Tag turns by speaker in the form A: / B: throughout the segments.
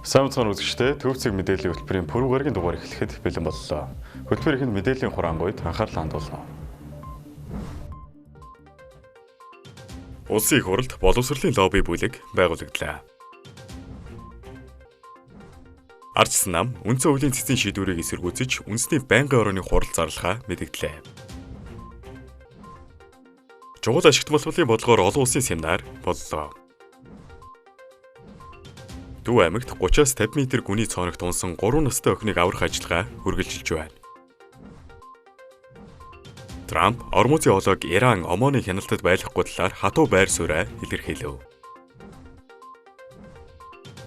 A: Сайн мэцхан үзэгчдээ, Төв цэг мэдээллийн хөтөлбөрийн пүрэв гарагийн дугаар эхлэхэд бэлэн боллоо. Хөтөлбөр ихэнд мэдээллийн хураангуйд анхаарлаа хандуулна. Улсын их хурлд боловсролын лобби бүлэг байгуулагдлаа. Ардчилсан нам үндсэн хуулийн цэцгийн шийдвэрийг эсэргүүцэж үндэсний байнгын орооны хурал зарлахаа мэдэгдлээ. Чухал ашигт боловсролын бодлогоор олон улсын семинар боллоо. Төв аймагт 30-аас 50 м гүний цооногт унсан 3 настай охиныг аврах ажиллагаа үргэлжилж байна. Трамп Ормузын хоолойг Иран Оманы хяналтад байлгахгүй талаар хатуу байр сууриа илэрхийлэв.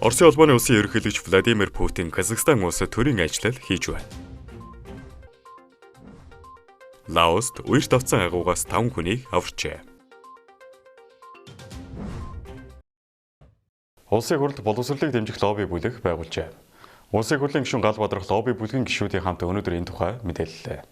A: Оросын холбооны улсын ерөнхийлөгч Владимир Путин Казахстан улсад төрийн ажиллал хийж байна. Лаост үерт авцсан агуугаас 5 хүнийг аварчээ. Улсын хурлд боловсролыг дэмжих лобби бүлэг байгуулжээ. Улсын хурлын гишүүн Гал Бадрах лобби бүлгийн гишүүдийн хамт өнөөдөр энэ тухай мэдээллээ.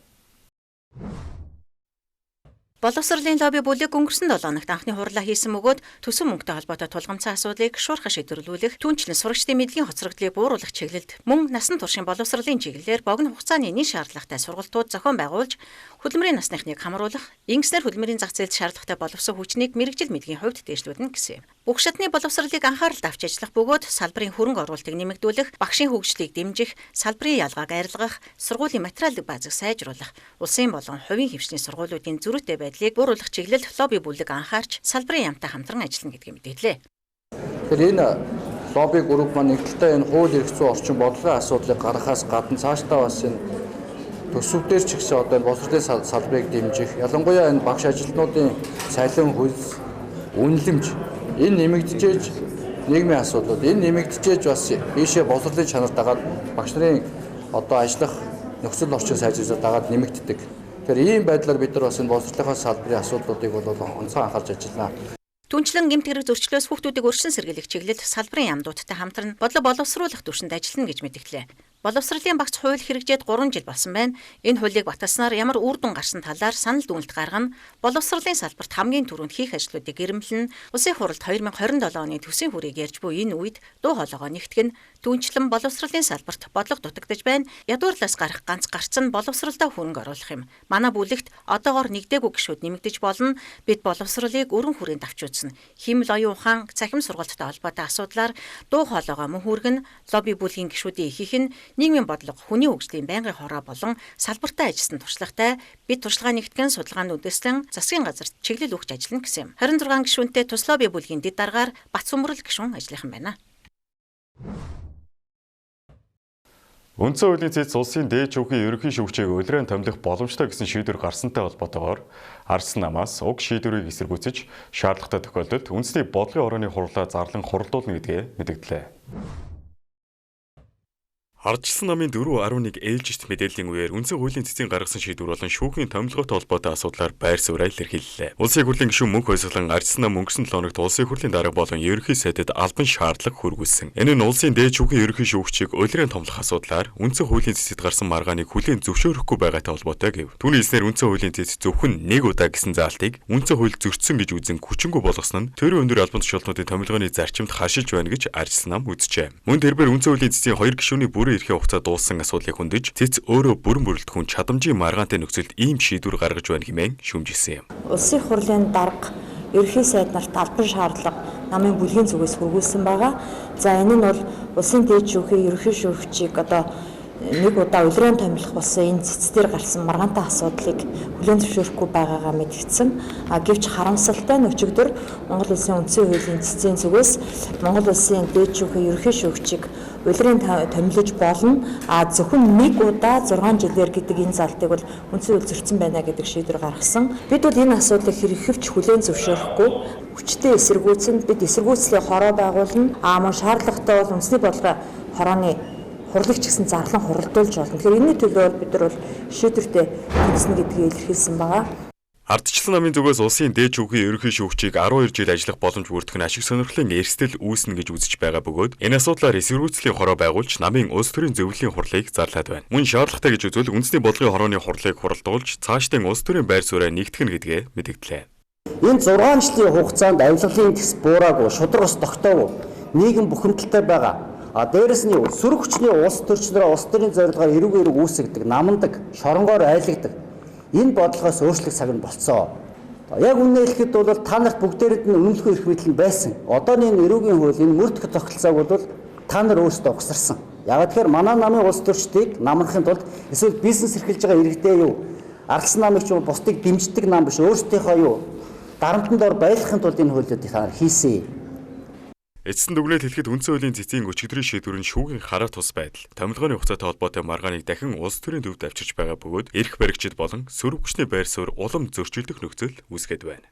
B: Боловсролын лобби бүлэг өнгөрсөн 7 хоногт анхны хурлаа хийсэн бөгөөд төсөв мөнгөтэй холбоотой тулгамдсан асуудлыг шуурхай шийдвэрлүүлэх, түүнчлэн сурагчдын мэдлэгийн хоцрогдлыг бууруулах чиглэлд мөн насан туршийн боловсролын чиглэлээр богино хугацааны нэн шаардлагатай сургалтууд зохион байгуулж хөдөлмөрийн насныхныг хамруулах, ингэснээр хөдөлмөрийн зах зээлд шаардлагатай боловсон хүчнийг мэргэжил мэдлэгийн хувьд дээшлүүлнэ гэсэн юм. Бүх шатны боловсролыг анхааралд авч ажиллах бөгөөд салбарын хөрөнгө оруулалтыг нэмэгдүүлэх, багшийн хөгжлийг дэмжих, салбарын ялгааг арилгах, сургуулийн материалын баазыг сайжруулах, улсын болон хувийн хэвшлийн сургуулиудын зөрүүтэй байдлыг бууруулах чиглэлд лобби бүлэг анхаарч салбарын яамтай хамтран ажиллана гэдгийг мэдээллээ.
C: Тэгэхээр энэ лобби групп маань нэг талдаа энэ хууль эрх зүйн орчин бодлогын асуудлыг гаргахаас гадна цаашдаа бас энэ төсөв дээр ч гэсэн одоо энэ боловсролын салбарыг дэмжих, ялангуяа энэ багш ажилтнуудын цалин хөлс, үнэлэмж энэ нэмэгдчихээж нийгмийн асуудлууд энэ нэмэгдчихээж бас ийшээ боловсролын чанар дагаад багш нарын одоо ажиллах нөхцөл орчин сайжруулаад дагаад нэмэгддэг. Тэгэхээр ийм байдлаар бид нар бас энэ боловсролынхаа салбарын асуудлуудыг бол онцгой анхаарч ажиллана.
B: Түнчлэн гэмт хэрэг зөрчлөөс хүүхдүүдийг өршин сэргийлэх чиглэлд салбарын яамдуудтай хамтран бодлого боловсруулах түвшинд ажиллана гэж мэдгдлээ. Боловсролын багц хууль хэрэгжээд 3 жил болсон байна. Энэ хуулийг баталснаар ямар үр дүн гарсан талаар санал дүгнэлт гаргана. Боловсролын салбарт хамгийн түрүүнд хийх ажлуудыг эрэмблэн. Улсын хурлд 2027 оны төсвийн хүрийг ярьж буй энэ үед дуу хоолойгоо нэгтгэн. Түүнчлэн боловсролын салбарт бодлого дутагдаж байна. Ядуурлаас гарах ганц гарц нь боловсролдоо хөрөнгө оруулах юм. Манай бүлэгт одоогоор нэгдээгүй гишүүд нэмэгдэж болно. Бид боловсролыг өрөн хүрээнд авч үзнэ. Хиймэл оюун ухаан, цахим сургалттай холбоотой асуудлаар дуу хоолойгоо мөн хүргэн. Лобби бүлгийн гишүүдийн ихэнх нь нийгмийн бодлого, хүний хөгжлийн байнгын хороо болон салбартаа ажилласан туршлагатай. Бид туршлагаа нэгтгэн судалгаанд үндэслэн засгийн газарт чиглэл өгч ажиллана гэсэн юм. 26 гишүүнтэй тус лобби бүлгийн дэд даргаар Бат Сүмрэл гишүүн ажиллах юм байна.
A: Үндсэн хуулийн цэц улсын дээд шүүхийн ерөнхий шүүгчийг улиран томилох боломжтой гэсэн шийдвэр гарсантай холбоотойгоор Ардчилсан намаас уг шийдвэрийг эсэргүүцэж шаардлагатай тохиолдолд үндэсний бодлогын орооны хурлаа зарлан хуралдуулна гэдгээ мэдэгдлээ. Ардчилсан намын 4.11 ээлжит мэдээллийн үеэр үндсэн хуулийн цэцгийн гаргасан шийдвэр болон шүүхийн томилгоотой холбоотой асуудлаар байр сууриа илэрхийллээ. Улсын хурлын гишүүн Мөнх Хойсголон Ардчилсан нам өнгөрсөн 7 хоногт улсын хурлын дарга болон ерөнхий сайдад албан шаардлага хүргүүлсэн. Энэ нь улсын дээд шүүхийн ерөнхий шүүгчийг улиран томлох асуудлаар үндсэн хуулийн цэцэд гарсан маргааныг хүлээн зөвшөөрөхгүй байгаатай холбоотой гэв. Түүний хэлснээр үндсэн хуулийн цэц зөвхөн нэг удаа гэсэн заалтыг үндсэн хууль зөрчсөн гэж үзэн хүчингүй болгосон нь төрийн өндөр албан тушаалтнуудын томилгооны зарчимд харшилж байна гэж Ардчилсан нам үзжээ. Мөн тэрбээр үндсэн хуулийн цэцгийн хоёр гишүүний бүрэн эрхийн хугацаа дууссан асуудлыг хөндөж цэц өөрөө бүрэн бүрэлдэхүүн чадамжийн маргаантай нөхцөлд ийм шийдвэр гаргаж байна хэмээн шүүмжилсэн юм.
D: Улсын хурлын дарга ерөнхий сайд нарт албан шаардлага намын бүлгийн зүгээс хүргүүлсэн байгаа. За энэ нь бол улсын дээд шүүхийн ерөнхий шүүгчийг одоо нэг удаа улиран томилох болсон энэ цэц дээр гарсан маргаантай асуудлыг хүлээн зөвшөөрөхгүй байгаагаа мэдгдсэн. А гэвч харамсалтай нь өчигдөр Монгол Улсын үндсэн хуулийн цэцгийн зүгээс Монгол Улсын дээд шүүхийн ерөнхий шүүгчийг улиран томилож болно. А зөвхөн нэг удаа 6 жилээр гэдэг энэ залтыг бол үндсэн хууль зөрчсөн байна гэдэг шийдвэр гаргасан. Бид бол энэ асуудлыг хэрэгхэвч хүлээн зөвшөөрөхгүй хүчтэй эсэргүүцэнд бид эсэргүүцлийн хороо байгуулна. А мөн шаардлагатай бол үндэсний бодлогын хорооны хурлыг ч гэсэн зарлан хуралдуулж болно. Тэгэхээр энэний төлөө бол бид нар бол шийдвэртэй тэнцэнэ гэдгийг илэрхийлсэн байгаа.
A: Ардчилсан намын зүгээс улсын дээд шүүхийн ерөнхий шүүгчийг 12 жил ажиллах боломж бүрдэх нь ашиг сонирхлын эрсдэл үүснэ гэж үзэж байгаа бөгөөд энэ асуудлаар эсэргүүцлийн хороо байгуулж намын улс төрийн зөвлөлийн хурлыг зарлаад байна. Мөн шаардлагатай гэж үзвэл үндэсний бодлогын хорооны хурлыг хуралдуулж цаашдын улс төрийн байр сууриа нэгтгэх нь гэдгээ мэдэгдлээ.
E: Энэ 6 жилийн хугацаанд авилгалын тэс буураагүй, шударгаас тогтоогүй, нийгэм бухимдалтай байгаа. А дээрэс нь юу? Сөрөг хүчний улс төрчнөрөө улс төрийн зорилгоор эрүүг үүсгдэг, намандаг, шоронгоор айлгдаг. Энэ бодлогоос өөрчлөх цаг нь болцоо. Яг үнэ хэлэхэд бол та нарт бүгдээрэд нь үнэмлэхүй эрх мэдэл нь байсан. Одооны энэ эрүүгийн хууль, энэ мөрдөх тогтолцоог бол та нар өөрсдөө угсарсан. Яг тэгэхээр манай намын улс төрчдийг намрахын тулд эсвэл бизнес эрхэлж байгаа иргэдээ юу ардсан намыг ч юм бусдыг дэмждэг нам биш, өөрсдийнхөө юу дарамтанд ор байлгахын тулд энэ хуулиудыг та нар хийсэн.
A: Эцэст нь дүгнэлт хэлэхэд үндсэн хуулийн цэцгийн өчигдрийн шийдвэр нь шүүхийн хараа тус байдал, томилгооны хугацаатай холбоотой маргааныг дахин улс төрийн төвд авчирч байгаа бөгөөд эрх баригчид болон сөрөг хүчний байр суурь улам зөрчилдөх нөхцөл үүсгээд байна.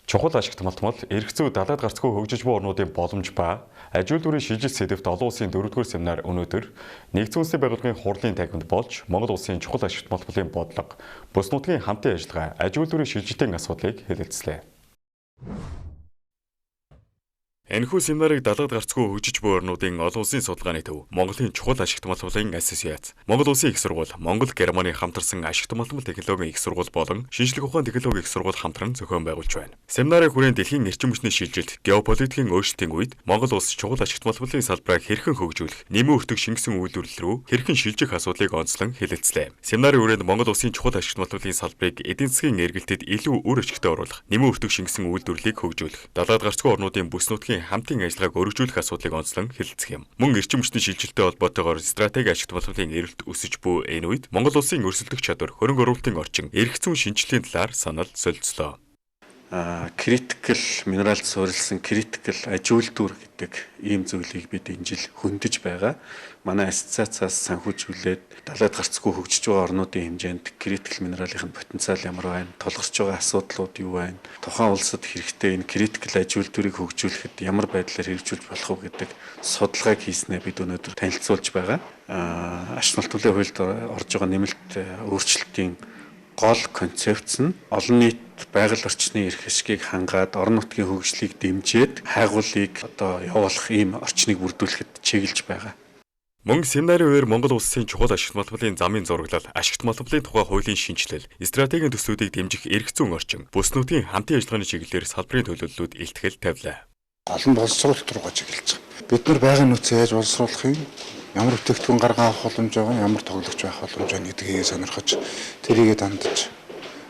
A: Чухал ашигт малтмал эрх зүй далаад гарцгүй хөгжиж буй орнуудын боломж ба аж үйлдвэрийн шилжилт сэдэвт олон улсын 4-р семинар өнөөдөр Нэгдсэн Үндэсний Байгууллагын хурлын танхимд болж Монгол улсын чухал ашигт малтмалын бодлого, бус нутгийн хамтын ажиллагаа, аж үйлдвэрийн шилжилтийн асуудлыг хэлэлцлээ. Энэхүү семинарыг далаад гарцгүй хөгжиж буй орнуудын олон улсын судалгааны төв, Монголын чухал ашигт малмалын ассоциац, Монгол улсын их сургууль, Монгол Германы хамтарсан ашигт малмал технологийн их сургууль болон шинжлэх ухааны технологийн их сургууль хамтран зохион байгуулж байна. Семинарын хүрээнд дэлхийн эрчим хүчний шилжилт, геополитикийн өөрчлөлтийн үед Монгол улс чухал ашигт малмалын салбараа хэрхэн хөгжүүлэх, нэмэн өртөг шингэсэн үйлдвэрлэл рүү хэрхэн шилжих асуудлыг онцлон хэлэлцлээ. Семинарын хүрээнд Монгол улсын чухал ашигт малмалын салбарыг эдийн засгийн эргэлтэд илүү үр ашигтай оруулах, нэмэн өртөг шингэсэн үйлдвэрлэлийг хөгжүүлэх, далаад гарцгүй орнуудын бүс нутгийн хамтын ажиллагааг өргөжүүлэх асуудлыг онцлон хэлэлцэх юм. Мөн эрчим хүчний шилжилттэй холбоотойгоор стратеги ашигт малмалын эрэлт өсөж буй энэ үед Монгол улсын өрсөлдөх чадвар, хөрөнгө оруулалтын орчин, эрх зүйн шинжилгээний талаар санал солилцлоо.
F: Critical минералд суурилсан critical аж үйлдвэр гэдэг ийм зүйлийг бид энэ жил хөндөж байгаа. Манай ассоциацаас санхүүжүүлээд далайд гарцгүй хөгжиж байгаа орнуудын хэмжээнд critical минералын потенциал ямар байна, тулгарч байгаа асуудлууд юу байна, тухайн улсад хэрэгтэй энэ critical аж үйлдвэрийг хөгжүүлэхэд ямар байдлаар хэрэгжүүлж болох вэ гэдэг судалгааг хийснээр бид өнөөдөр танилцуулж байгаа. Ач холбогдлын хуульд орж байгаа нэмэлт өөрчлөлтийн гол концепц нь олон нийт байгаль орчны эрх ашгийг хангаад орон нутгийн хөгжлийг дэмжиж хайгуулыг одоо явуулах ийм орчныг бүрдүүлэхэд чиглэж байгаа.
A: Мөн семинарын үеэр Монгол улсын чухал ашигт малмалын замын зураглал, ашигт малмалын тухай хуулийн шинжилэл, стратегийн төслүүдийг дэмжих эрх зүйн орчин, бүс нутгийн хамтын ажиллагааны чиглэлээр салбарын төлөөллүүд илтгэл тавилаа.
G: Гол нь боловсруулалт руугаа чиглэж байгаа. Бид нар байгалийн нөөцөө яаж боловсруулах юм? Ямар бүтээгдэхүүн гаргаа авах боломж байгаа, ямар тоглогч байх боломж байна гэдгийг сонирхож, тэрийгэ дандаж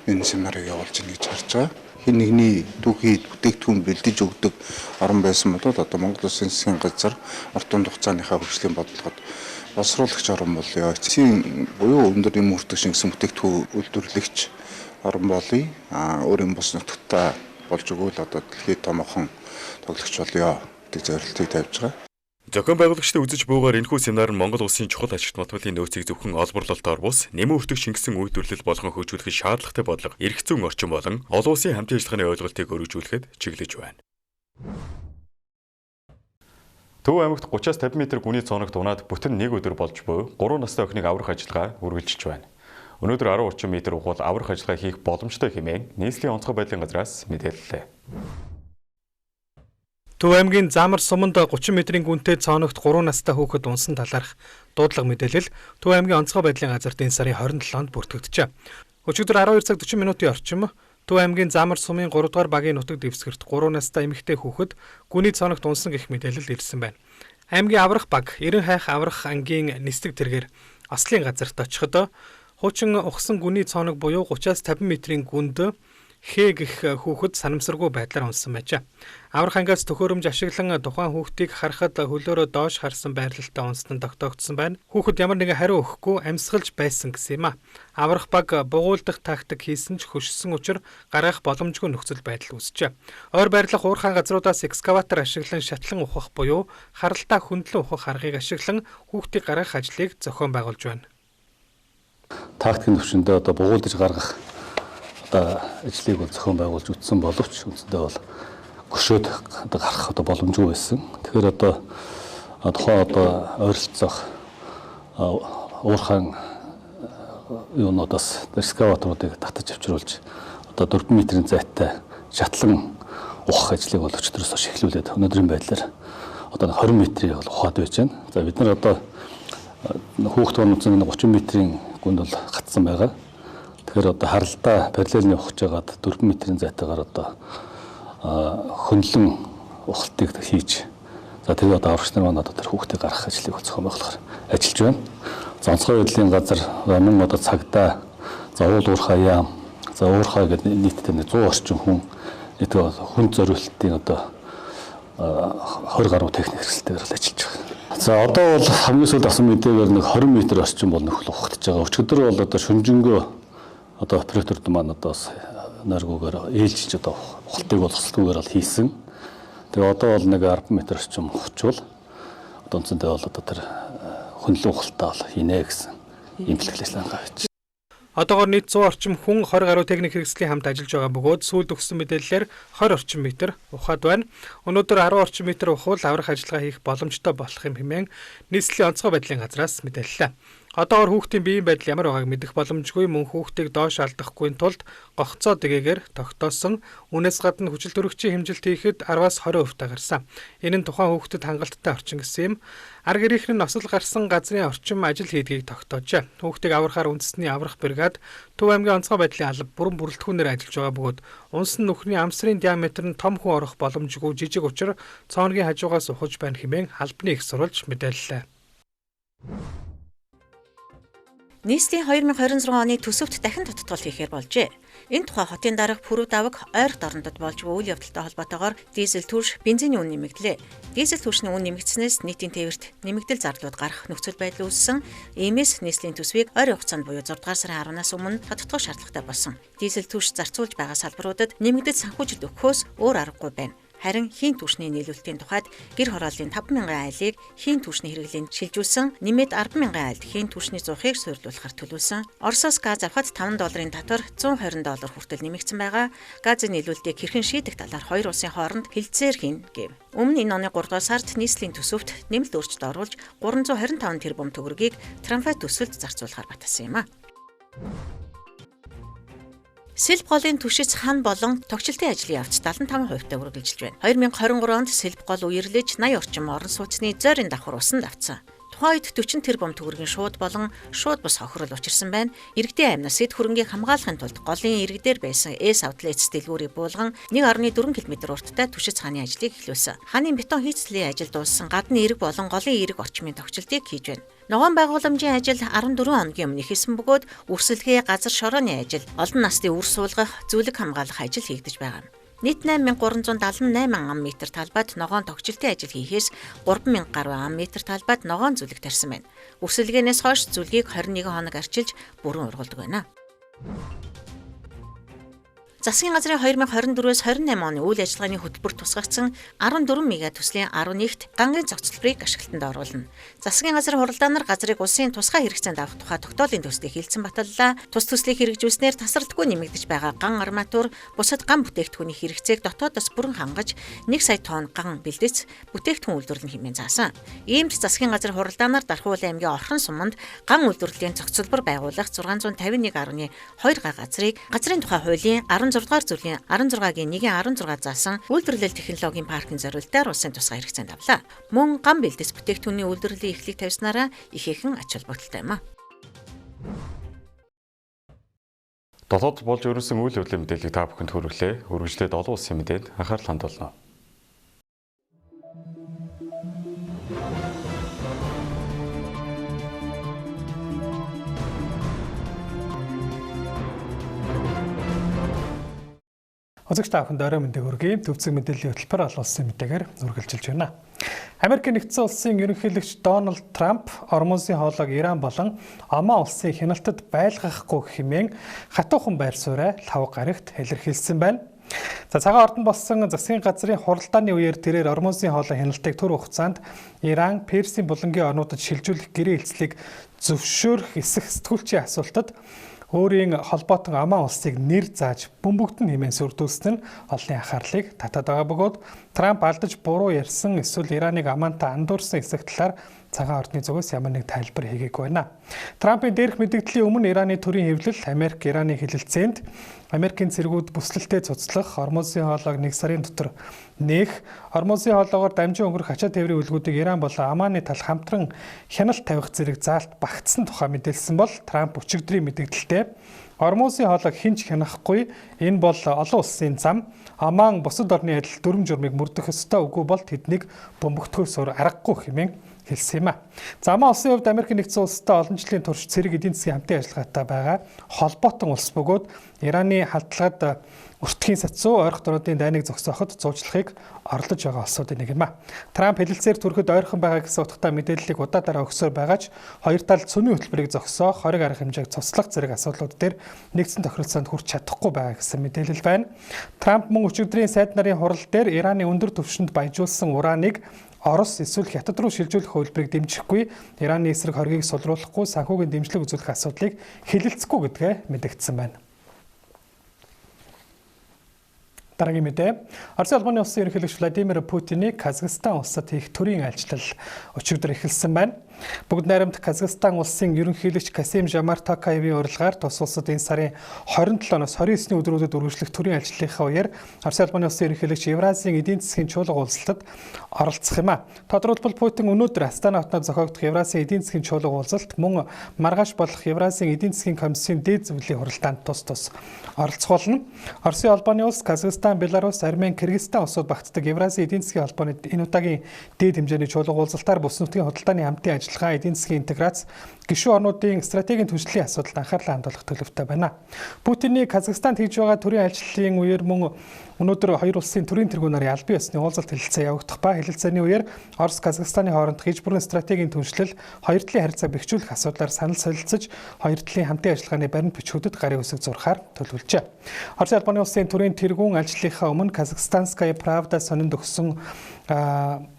G: энэ семинарыг явуулж байна гэж харж байгаа. Хэн нэгний түүхий бүтээгдэхүүн бэлдэж өгдөг орн байсан бол одоо Монгол Улсын засгийн газар урт дунд хугацааныхаа хөгжлийн бодлогод боловсруулагч орн болъё. Эцсийн буюу өндөр юм өртөг шингэсэн бүтээгдэхүүн үйлдвэрлэгч орн болъё. Өөр юм бус нутагтай болж өгвөл одоо дэлхийд томоохон тоглогч болъё гэдэг зорилтыг тавьж байгаа.
A: Зохион байгуулагчдын үзэж буугаар энэхүү семинар нь Монгол улсын чухал ашигт малмалын нөөцийг зөвхөн олборлолтоор бус нэмэн өртөг шингэсэн үйлдвэрлэл болгон хөгжүүлэхэд шаардлагатай бодлого, эрх зүйн орчин болон олон улсын хамтын ажиллагааны ойлголтыг өргөжүүлэхэд чиглэж байна. Төв аймагт 30-аас 50 м гүний цооногт унаад бүтэн нэг өдөр болж буй 3 настай охиныг аврах ажиллагаа үргэлжилж байна. Өнөөдөр 10 орчим метр ухвал аврах ажиллагаа хийх боломжтой хэмээн нийслэлийн онцгой байдлын газраас мэдээллээ.
H: Төв аймгийн Замар суманд 30 метрийн гүнтэй цооногт 3 настай хүүхэд унсан талаарх дуудлага мэдээлэл Төв аймгийн онцгой байдлын газарт энэ сарын 27-нд бүртгэгджээ. Өчигдөр 12 цаг 40 минутын орчим Төв аймгийн Замар сумын 3 дугаар багийн нутаг дэвсгэрт 3 настай эмэгтэй хүүхэд гүний цооногт унсан гэх мэдээлэл ирсэн байна. Аймгийн аврах баг 90 хайх аврах ангийн нисдэг тэргээр ослын газарт очиход хуучин ухсан гүний цооног буюу 30-аас 50 метрийн гүнд хээ гэх хүүхэд санамсаргүй байдлаар унсан байжээ. Аврах ангиас төхөөрөмж ашиглан тухайн хүүхдийг харахад хөлөөрөө доош харсан байрлалтай унсан нь тогтоогдсон байна. Хүүхэд ямар нэгэн хариу өгөхгүй амьсгалж байсан гэсэн юм а. Аврах баг бугуулдах тактик хийсэн ч хөшсөн учир гаргах боломжгүй нөхцөл байдал үүсжээ. Ойр байрлах уурхайн газруудаас экскаватор ашиглан шатлан ухах буюу харалтаа хөндлөн ухах аргыг ашиглан хүүхдийг гаргах ажлыг зохион байгуулж байна.
I: Тактикийн төвшөндөө одоо бугуулдаж гаргах одоо ажлыг бол зохион байгуулж үтсэн боловч үндсэндээ бол гөшөөд одоо гарах одоо боломжгүй байсан. Тэгэхээр одоо тухайн одоо ойролцоох уурхайн юунуудаас экскаваторуудыг татаж авчруулж одоо 4 метрийн зайтай шатлан ухах ажлыг бол өчигдрөөс хойш эхлүүлээд өнөөдрийн байдлаар одоо 20 метрийг бол ухаад байж байна. За бид нар одоо хүүхд онцон 30 метрийн гүнд бол гацсан байгаа. Тэгэхээр одоо харалдаа параллельны ухаж байгаад 4 метрийн зайтайгаар одоо хөндлөн ухалтыг хийж, за тэгээ одоо аврагч нар маань одоо тэр хүүхдийг гаргах ажлыг зохион байгуулахаар ажиллаж байна. За онцгой байдлын газар мөн одоо цагдаа, за уул уурхай яам, за уурхай гэдэг нийтдээ 100 орчим хүн нийтдээ хүн зориултын одоо 20 гаруй техник хэрэгсэлтэйгээр ажиллаж байгаа. За одоо бол хамгийн сүүлд авсан мэдээгээр нэг 20 м орчим бол нөхөл ухагдж байгаа. Өчигдөр бол одоо шүнжэнгөө одоо операторд маань одоо бас нойргүйгээр ээлжилж одоо ухалтыг бол хослоггүйгээр бол хийсэн. Тэгээ одоо бол нэг 10 м орчим ухчвал одоо үндсэндээ бол одоо тэр хөндлөн ухалтаа бол хийнэ гэсэн ийм бэлтгэл ажиллагаа байж.
H: Одоогоор нийт 100 орчим хүн 20 гаруй техник хэрэгслийн хамт ажиллаж байгаа бөгөөд сүүлд өгсөн мэдээллээр 20 орчим метр ухаад байна. Өнөөдөр 10 орчим метр ухвал аврах ажиллагаа хийх боломжтой болох юм хэмээн нийслэлийн онцгой байдлын газраас мэдээллээ. Одоогоор хүүхдийн биеийн байдал ямар байгааг мэдэх боломжгүй, мөн хүүхдийг доош алдахгүй тулд гогцоо дэгээгээр тогтоосон. Үүнээс гадна хүчил төрөгчийн хэмжилт хийхэд 10-аас 20% та гарсан. Энэ нь тухайн хүүхдэд хангалттай орчин гэсэн юм. Ар гэрийнх нь осол гарсан газрын орчин ажил хийдгийг тогтоожээ. Хүүхдийг аврахаар үндэсний аврах бригад Төв аймгийн онцгой байдлын алба бүрэн бүрэлдэхүүнээр ажиллаж байгаа бөгөөд унсан нүхний амсрын диаметр нь том хүн орох боломжгүй жижиг учир цооногийн хажуугаас ухаж байна хэмээн албаны их сурвалж мэдээллээ.
B: Нийслэлийн 2026 оны төсөвт дахин тоттгол хийхээр болжээ. Энэ тухай хотын дарга Пүрүү давг ойрт орондод болж буй үйл явдалтай холбоотойгоор дизель түвш, бензиний үн нэмэгдлээ. Дизель түвшний үн нэмэгдснээс нийтийн тээвэрт нэмэгдэл зардлууд гарах нөхцөл байдал үүссэн. Иймээс нийслэлийн төсвийг ойрын хугацаанд буюу 6 дугаар сарын 10-наас өмнө тоттгох шаардлагатай болсон. Дизель түвш зарцуулж байгаа салбаруудад нэмэгдэл санхүүжилт өгөхөөс өөр аргагүй байна. Харин хийн түвшний нийлүүлэлтийн тухайд гэр хорооллын 5,000 айлыг хийн түвшний хэрэглээнд шилжүүлсэн, нэмээд 10,000 айлд хийн түвшний зуухыг суйрлуулахар төлөвлөсөн. Оросоос газ авахад 5 долларын татвар 120 доллар хүртэл нэмэгдсэн байгаа. Газын нийлүүлэлтийг хэрхэн шийдэх талаар хоёр улсын хооронд хилцээр хийнэ гэв. Өмнө энэ оны 3 дугаар сард нийслэлийн төсөвт нэмэлт өөрчлөлт оруулж 325 тэрбум төгрөгийг трамвай төсөлд зарцуулахар баталсан юм а. Сэлб голын түшиц хан болон тогтчлтын ажлын явц 75% та үргэлжилж байна. 2023 онд сэлб гол үерлэж 80 орчим орон сууцны зойрын давхар усан давцсан. Тухайн үед 40 тэрбум төгрөгийн шууд болон шууд бус хохирол учирсан байна. Иргэдийн аймнаас эд хөрөнгийг хамгаалахын тулд голын иргэдээр байсан S Outlets дэлгүүрийг буулган 1.4 км урттай түшиц ханы ажлыг эхлүүлсэн. Ханы бетон хийцлийн ажил дууссан, гадны эрэг болон голын эрэг орчмын тогтчлтыг хийж байна. Ногоон байгууламжийн ажил 14 хоногийн өмнө эхэлсэн бөгөөд үрсэлгээ, газар шорооны ажил, олон насны үр суулгах, зүлэг хамгаалах ажил хийгдэж байгаа юм. Нийт 8378 ам метр талбайд ногоон тогтчлтын ажил хийхээс 3000 гаруй ам метр талбайд ногоон зүлэг тарьсан байна. Үрсэлгээнээс хойш зүлгийг 21 хоног арчилж бүрэн ургуулдаг байна. Засгийн газрын 2024-өөс 28 оны үйл ажиллагааны хөтөлбөр тусгагдсан 14 мега төслийн 11-т гангийн зохицлборыг ашиглалтанд оруулна. Засгийн газрын хуралдаанаар газрыг улсын тусгай хэрэгцээнд авах тухай тогтоолын төслийг хилцэн баталлаа. Тус төслийг хэрэгжүүлснээр тасралтгүй нэмэгдэж байгаа ган арматур, бусад ган бүтээгдэхүүний хэрэгцээг дотоодоос бүрэн хангаж 1 сая тонн ган бэлдэц бүтээгдэхүүн үйлдвэрлэнэ хэмээн заасан. Иймд засгийн газрын хуралдаанаар Дархуул аймгийн Орхон суманд ган үйлдвэрлэлийн зохицлбор байгуулах 651.2 га газрыг газрын тухай хуулийн 16 дугаар зүйлийн 16-гийн 1-16 заасан үйлдвэрлэл технологийн паркын зориултаар улсын тусгай хэрэгцээнд авлаа. Мөн ган бэлдэс бүтээгдэхүүний үйлдвэрлэлийн эхлийг тавьснараа ихээхэн ач холбогдолтой юм а.
A: Дотоод болж өрнөсөн үйл явдлын мэдээллийг та бүхэнд хүргэлээ. Үргэлжлээд олон улсын мэдээнд анхаарал хандуулна.
H: Үзэгч та бүхэнд орой мэндийг хүргэе. Төвцөг мэдээллийн хөтөлбөр олон улсын мэдээгээр үргэлжилж байна. Америкийн нэгдсэн улсын ерөнхийлөгч Дональд Трамп Ормузын хоолойг Иран болон Оман улсын хяналтад байлгахгүй хэмээн хатуухан байр сууриа лав гарагт илэрхийлсэн байна. За цагаан ордон болсон засгийн газрын хуралдааны үеэр тэрээр Ормузын хоолой хяналтыг түр хугацаанд Иран, Персийн булангийн орнуудад шилжүүлэх гэрээ хэлцлийг зөвшөөрөх эсэх сэтгүүлчийн асуултад өөрийн холбоотон Оман улсыг нэр зааж бөмбөгдөн хэмээн сүрдүүлсэн нь олонний анхаарлыг татаад байгаа бөгөөд Трамп алдаж буруу ярьсан эсвэл Ираныг Омантай андуурсан эсэх талаар Цагаан ордны зүгээс ямар нэг тайлбар хийгээгүй байна. Трампын дээрх мэдэгдлийн өмнө Ираны төрийн хэвлэл Америк Ираны хэлэлцээнд Америкийн цэргүүд бүслэлтэд цуцлах, Ормузын хоолойг 1 сарын дотор нээх, Ормузын хоолоогоор дамжин өнгөрөх ачаа тээврийн үлгүүдийг Иран болон Оманы тал хамтран хяналт тавих зэрэг заалт багтсан тухай мэдээлсэн бол Трамп өчигдрийн мэдэгдэлтэй Ормузын хоолойг хэн ч хянахгүй, энэ бол олон улсын зам, Оман бусад орны адил дүрэм журмыг мөрдөх ёстой, үгүй бол тэднийг бөмбөгдөхөөс өөр аргагүй хэмээн хэлсэн юм а. За Оман улсын хувьд Америк нэгдсэн улстай олон жилийн турш цэрэг эдийн засгийн хамтын ажиллагаатай байгаа холбоотон улс бөгөөд Ираны халдлагад өртгийн сацуу ойрхон орнуудын дайныг зогсооход зуучлахыг орлож байгаа улсуудын нэг юм а. Трамп хэлэлцээр түрхэд ойрхон байгаа гэсэн утгатай мэдээллийг удаа дараа өгсөөр байгаа ч хоёр тал цөмийн хөтөлбөрийг зогсоох, хориг арга хэмжээг цуцлах зэрэг асуудлууд дээр нэгдсэн тохиролцоонд хүрч чадахгүй байгаа гэсэн мэдээлэл байна. Трамп мөн өчигдрийн сайд нарын хурал дээр Ираны өндөр түвшинд баяжуулсан ураныг Орос эсвэл Хятад руу шилжүүлэх хувилбарыг дэмжихгүй, Ираны эсрэг хоргийг сулруулахгүй, санхүүгийн дэмжлэг үзүүлэх асуудлыг хэлэлцэхгүй гэдгээ мэдэгдсэн байна. Дараагийн мэдээ. Оросын холбооны улсын ерөнхийлөгч Владимир Путиний Казахстан улсад хийх төрийн айлчлал өчигдөр эхэлсэн байна. Бүгд найрамд Казахстан улсын ерөнхийлөгч Касим Жомарт Токаевын урилгаар тус улсад энэ сарын 27-оос 29-ний өдрүүдэд үргэлжлэх төрийн айлчлалынхаа үеэр Оросын холбооны улсын ерөнхийлөгч Евразийн эдийн засгийн чуулга уулзалтад оролцох юм а. Тодорхойлбол Путин өнөөдөр Астана хотнод зохиогдох Евразийн эдийн засгийн чуулга уулзалт мөн маргааш болох Евразийн эдийн засгийн комиссийн дээд зөвлөлийн хуралдаанд тус тус оролцох болно. Оросын холбооны улс, Казахстан, Беларусь, Армени, Кыргызстан улсууд багтдаг Евразийн эдийн засгийн холбооны энэ удаагийн дээд хэмжээний чуулга уулзалтаар бүс нутгийн худалдааны хамтын ажиллагаа, эдийн засгийн интеграц, гишүүн орнуудын стратегийн түншлэлийн асуудалд анхаарлаа хандуулах төлөвтэй байна. Путиний Казахстанд хийж байгаа төрийн айлчлалын үеэр мөн өнөөдөр хоёр улсын төрийн тэргүүн нарын албан ёсны уулзалт хэлэлцээ явагдах ба хэлэлцээний үеэр Орос Казахстаны хоорондох иж бүрэн стратегийн түншлэл, хоёр талын харилцааг бэхжүүлэх асуудлаар санал солилцож, хоёр талын хамтын ажиллагааны баримт бичгүүдэд гарын үсэг зурхаар төлөвлөжээ. Оросын холбооны улсын төрийн тэргүүн айлчлалынхаа өмнө Казахстанская Правда сонинд өгсөн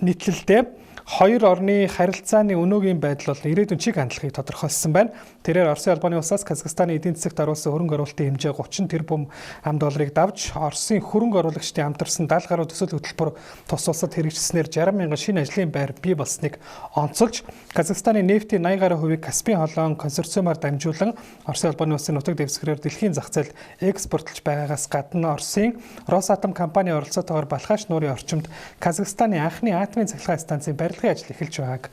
H: нийтлэлдээ хоёр орны харилцааны өнөөгийн байдал бол ирээдүйн чиг хандлагыг тодорхойлсон байна. Тэрээр Оросын холбооны улсаас Казахстаны эдийн засагт оруулсан хөрөнгө оруулалтын хэмжээ 30 тэрбум ам долларыг давж, Оросын хөрөнгө оруулагчдын хамтарсан 70 гаруй төсөл хөтөлбөр тус улсад хэрэгжсэнээр 60 мянган шинэ ажлын байр бий болсныг онцолж, Казахстаны нефтийн 80 гаруй хувийг Каспийн холоон консорциумаар дамжуулан Оросын холбооны улсын нутаг дэвсгэрээр дэлхийн зах зээлд экспортлж байгаагаас гадна Оросын Росатом компани оролцоотойгоор Балхаш нуурын орчимд Казахстаны анхны атомын цахилгаан станцын барилгын ажил эхэлж байгааг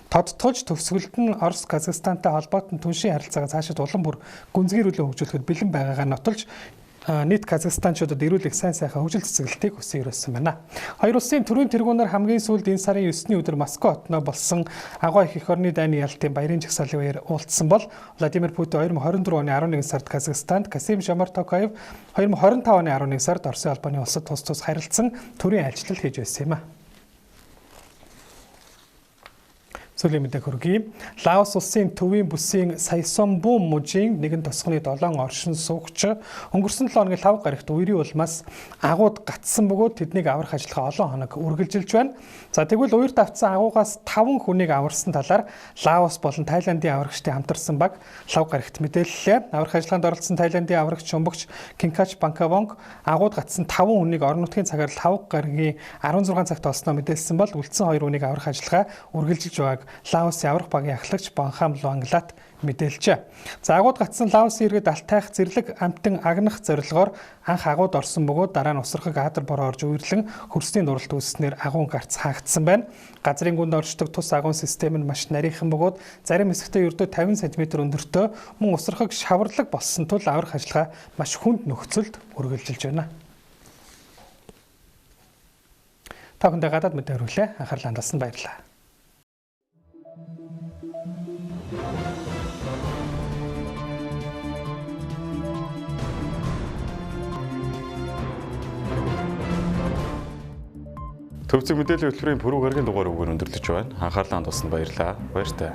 H: тодтолж, төгсгөлд нь Орос Казахстантай холбоотон түншийн харилцаагаа цаашид улам бүр гүнзгийрүүлэн хөгжүүлэхэд бэлэн байгаагаа нотолж, нийт Казахстанчуудад эрүүл их сайн сайхан хөгжил цэцэглэлтийг хүсэн өрөөсөн байна. Хоёр улсын төрийн тэргүүнээр хамгийн сүүлд энэ сарын 9-ний өдөр Москва хотноо болсон агуй их орны дайны ялтын баярын жагсаалын үеэр уулзсан бол Владимир Путин 2024 оны 11 сард Казахстанд, Касим Жомарт Токаев 2025 оны 11 сард Оросын холбооны улсад тус тус харилцан төрийн айлчлал хийж байсан юм а. Сүүлийн мэдээ хүргэе. Лаос улсын төвийн бүсийн Сайсомбу мужийн нэгэн тосгоны 7 оршин суугч өнгөрсөн 7 хоногийн лав гарагт үерийн улмаас агууд гатсан бөгөөд тэднийг аврах ажиллагаа олон хоног үргэлжилж байна. За тэгвэл уярт автсан агуугаас 5 хүнийг аварсан талаар Лаос болон Тайландын аврагчдын хамтарсан баг лав гарагт мэдээллээ. Аврах ажиллагаанд оролцсон Тайландын аврагч шумбагч Кинкач Банкавонг агууд гатсан 5 хүнийг орон нутгийн цагаар лав гарагийн 16 цагт олсноо мэдээлсэн бол үлдсэн 2 хүнийг аврах ажиллагаа үргэлжилж байгааг Лаосын аврах багийн ахлагч Бонхам Луанглат мэдээлжээ. За агууд гатсан Лаосын иргэд алтайх зэрлэг амтан агнах зорилгоор анх агууд орсон бөгөөд дараа нь усрахыг адар бороо орж үерлэн хөрсний нуралт үүснээр агуун гарц хаагдсан байна. Газрын гүнд оршдог тус агуун систем нь маш нарийнхан бөгөөд зарим хэсэгтээ ердөө 50 см өндөртөө мөн усрахыг шаварлаг болсон тул аврах ажиллагаа маш хүнд нөхцөлд үргэлжилж байна. Та бүхэндээ гадаад мэдээ хүргэлээ. Анхаарлаа хандуулсанд баярлалаа.
A: Төвцөг мэдээллийн хөтөлбөрийн пүрэв гарагийн дугаар үгээр өндөрлөж байна. Анхаарлаа хандуулсанд баярлалаа. Баяртай.